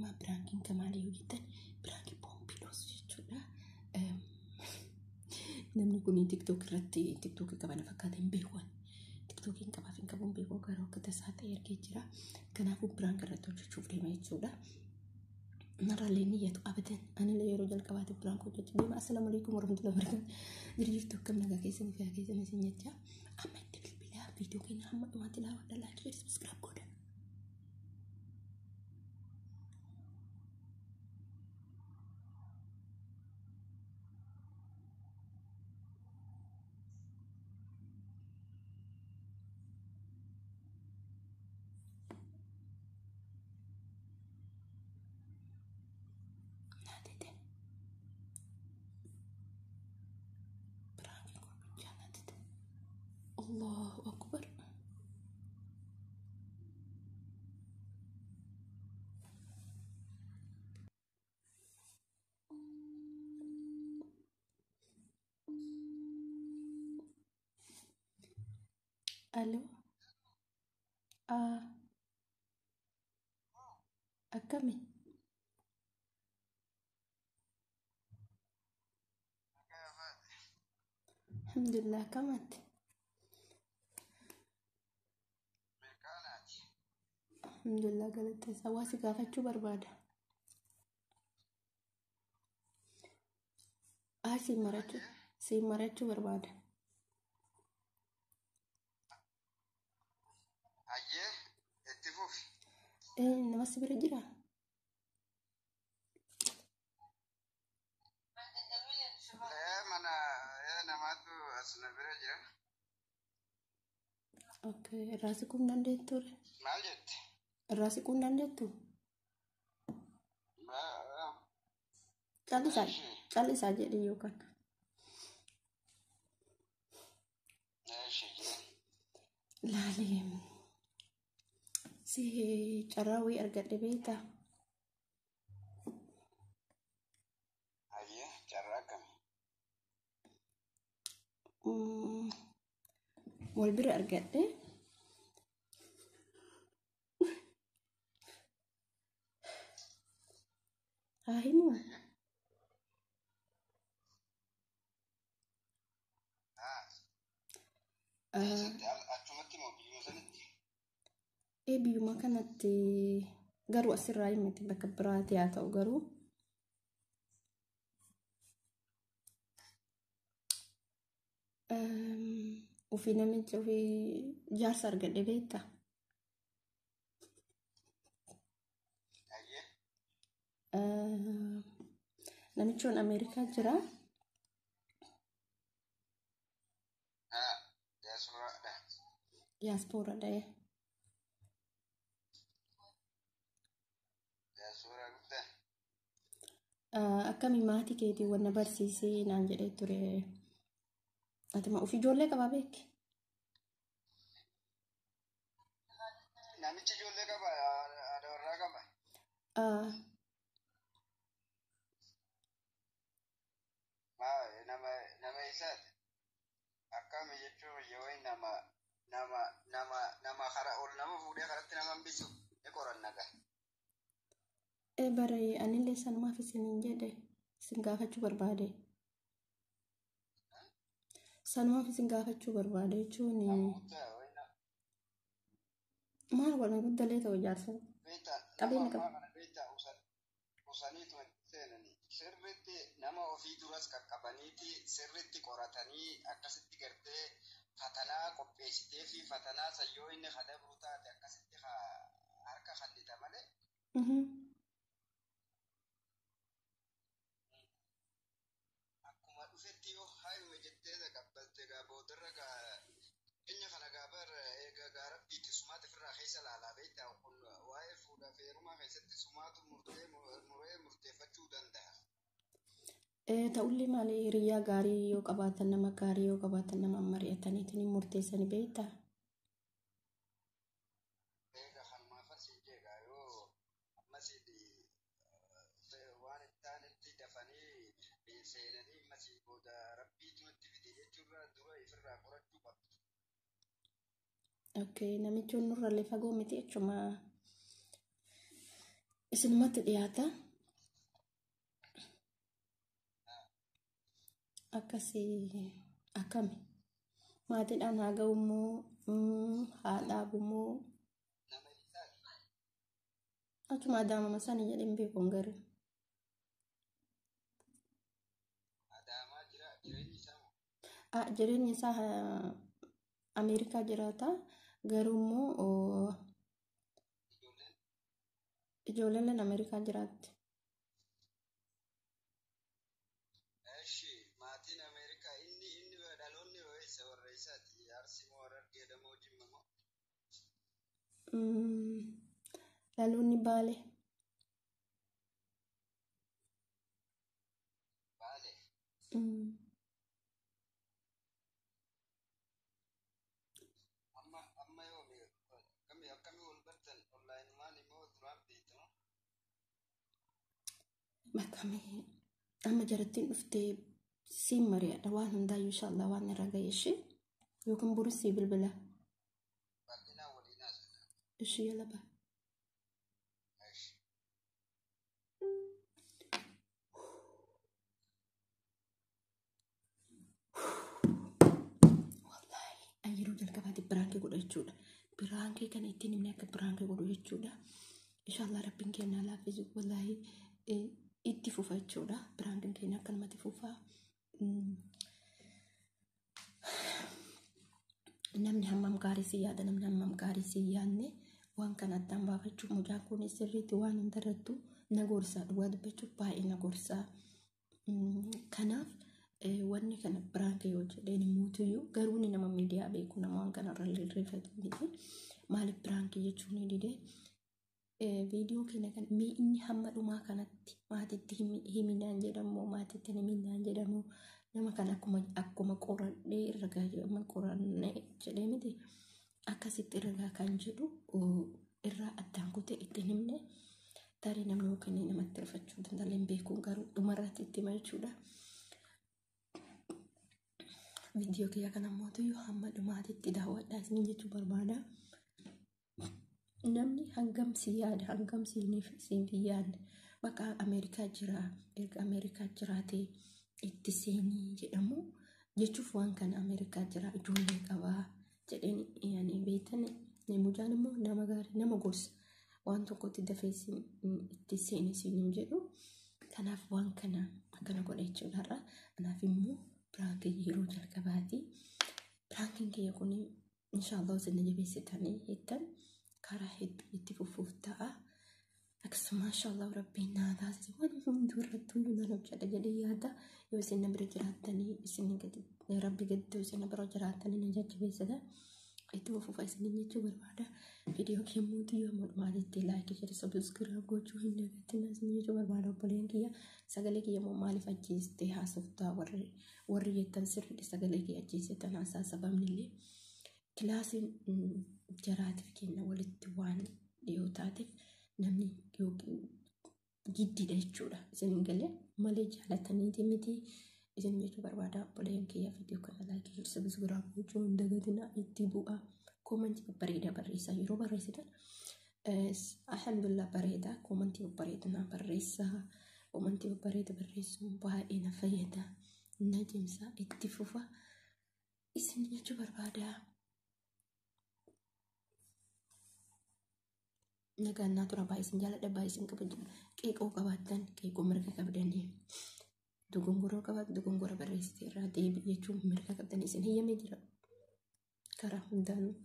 deema. Prankiin kamaalii yoo jettan prankii boombii dhoosu jechuudha. Namni kun TikTok irratti TikTok qabana fakkaata hin beeku. TikTokiin qabaaf hin qabuun beeku garuu akka tasaa ta'e argee jira. Kanaafuu prank irratti hojjechuuf deema jechuudha. Narraallee niyyatu abadan anillee yeroo jalqabaatiif prank hojjechuu deema. Assalaamu alaikum warahmatullahi wabarakatuh. Jiru jirtu akkam nagaa keessanii fi keessanii isin jecha. Amma itti bilbilaa viidiyoo keenya hamma dhumaatti ilaalaa like share subscribe godha. Naatite. Prankiin gurbichaa naatite. Allahu akbar. Alo. Akkami? Alhamdulillah akkamitti? Alhamdulillah galata isaa waa si gaafachuu barbaada. Siin marachuu barbaada. Hayyee, itti fufi. Nama si bira jiraa? Mana namaatu as na bira jira. Okay, irraa siquu hin dandeettu? Maal jette? Irraa siquu hin dandeettu? Callisaa callisaa jedhi yookaan. Eeshi jira. Laalee si carraa wayii argadhe beektaa? Hayyee, carraa akkamii? Wal bira argadhe. Haa himuu? Eessatti achumatti moo biyyuma sanitti? Biyyuma kanatti garuu asirraa miti bakka biraatti haa ta'u garuu. Ofii namicha ofii jaarsa argadhe beektaa? Hayyee. Namichoon Ameerikaa jira. Diyaaspoораadha. Diyaaspooraadha. Diyaasporaa guddaa. Akkami maatii keetii wanna barsiisee naan jedhee ture. Ati ma ofii ijoollee qabaa beeki? Namichi ijoollee qaba, haadha warraa qaba. Nama nama eessaati? Akkami jechuun yoo nama nama nama nama kara ol nama fuudhee karatti nama hambisu ni qoranna gaa. Bare anillee sanumaaf isiniin jedhe isin gaafachuu barbaade. Sanumaaf isin gaafachuu barbaade jechuun Nama guddaa wayi maal godhan guddallee ta'u jaarsa. Beektaa nama Qabeenya ammaa qaba. kana beektaa usaniitu seenanii sirriitti nama ofii duras qaqqabaniiti sirriitti qoratanii akkasitti gartee fatanaa qopheessitee fi fatanaa san yoo inni kadabru taate akkasitti harka hallita malee akkuma dhufetti yoo haayume jettee taqabbalte gaa boodarra gaa keenya kana gaa bar egaa gaa rabbiitti sumaata ofirraa keessa laalaa beektaa kun waa'ee fuudhaa fi heerumaa keessatti sumaatu murtee muree murteeffachuu danda'a. Ta'ullee maali hiriyaa gaarii yoo qabaatan nama gaarii yoo qabaatan nama mari'ataniitiin murteessanii beektaa? Egaa kanumaaf asiin jeegaa yoo ammas waan itti aanetti dafanii seenanii ammasii booda rabbiitu itti fide jechuurraa dura ifirraa qorachuu qabdu. Okay, namichi nurrallee fagoo miti jechuudha. Isinumatti dhiyaata. Akkasii akkami? Maatiidhaan haa ga'u immoo haa dhaabu immoo achuma adaamama sana jedheen beekuun garuu. Jireenyi isaa Ameerikaa jiraata garuu immoo ijoolleen Ameerikaa jiraatti. Maatiin Ameerikaa inni dhaloonni eessa warra isaati? Arsii moo Harargee moo Jimma moo? Dhaloonni Baale. Baale. Amma yoomi akkamii wal bartan onlaayinumaan immoo duraan beektamu? Akkamii amma jarattiin dhuftee siin mari'adha waan hundaayyuu inshaallah waan irra ga'e ishee yookiin boris sii bilbila. Bal'inaan waliin haasofna. Ishee yala ba'a. Wallaahi yeroo jalqabaatti biraankii godha jechuudha. Biraankii kana ittiin himne akka biraankii godhu jechuudha. Inshaallah rabbiin keenya laaffisu wallaahi itti fufa jechuudha. Biraankiin keenya akkanumatti fufa. Namni hammam gaarii si yaada namni hammam gaarii si yaadne waan kana addaan baafachuuf mucaan kun sirriitti waan hundarrattu na gorsa dhugaa dubbachuuf baay'ee na gorsa. Kanaaf wanni kana biraankii yoo jedheen immoo garuu ni nama miidiyaa beeku nama waan kanarra rifatu miti. Maaliif biraankii jechuun ni didee viidiyoo keenya kana mee inni hamma dhumaa kanatti maatiitti himinaan jedhamu maatiitti himinaan jedhamu nama kana akkuma qorannee irra gahaa qorannee jedhee miti akkasitti irra gahaa kan jedhu irraa addaan kutee itti himne tarii namni yookiin namatti rifachuu danda'a hin beekuun garuu dhumarratti itti hima jechuudha. Viidiyoo kiyya kana mootiyyuu hamma dhumaatitti daawwadhaa isin jechuu barbaada. Namni hangam si yaada hangam siif hin yaadne bakka Ameerikaa jira erga Ameerikaa jiraatee itti seenii jedhamu jechuuf waan kana Ameerikaa jira ijoollee qabaa jedheen yaani beektan mucaan immoo nama gaarii nama gorsa waan tokkotti dafee itti seeni siin jedhu kanaaf waan kana akkana godha jechuudha har'a kanaaf immoo biraankii yeroo jalqabaati biraankiin kiyya kun inshaallah isin jabeessitanii jettan karaa hedduu itti fufuuf ta'a. Akkasuma inshaallah rabbiin naa taasise waan hunduu irratti hunduu nan hojjedha jedhee yaada yoo isin na bira jiraattanii isin gadi rabbi gadi isin na bira jiraattanii na jajjabeessita. Itti fufuuf isin jechuu barbaada. Viidiyoo kemmuutu yoo amma dhumaatitti laayikii jedhe sabiskiraayib gochuu hin dagatinaa isin jechuu barbaada obboleen kiyya sagalee kiyya immoo maaliif ajjeestee haasoftaa warri jettan sirriidha sagalee kiyya ajjeestetan haasaa sababni illee kilaasiin jaraatiif kenna walitti waan dhiyoo taateef namni yookiin giddiidha jechuudha. Isin galee malee jaalataniiti miti isin jechuu barbaada obboleen kiyya viidiyoo kana laayikii jedhe sabiskiraayib gochuu hin dagatinaa itti bu'a. Koomantii babbareedaa barreessaa yeroo barreessitan alhamdulillah bareeda koomantii babbareedaa naa barreessaa koomantii babbareedaa barreessuun baay'ee na fayyada na cimsa itti fufa isin jechuu barbaada. Nagaan naa tura baay'ee isin jaalladha baay'ee isin kabaja qeeqoo qabaattan qeeqoo mirga qabdanii dogongoroo qabaattan dogongora barreessite irraa deebi'i jechuun mirga qabdanii isin hiyyamee jira karaa hundaanuu.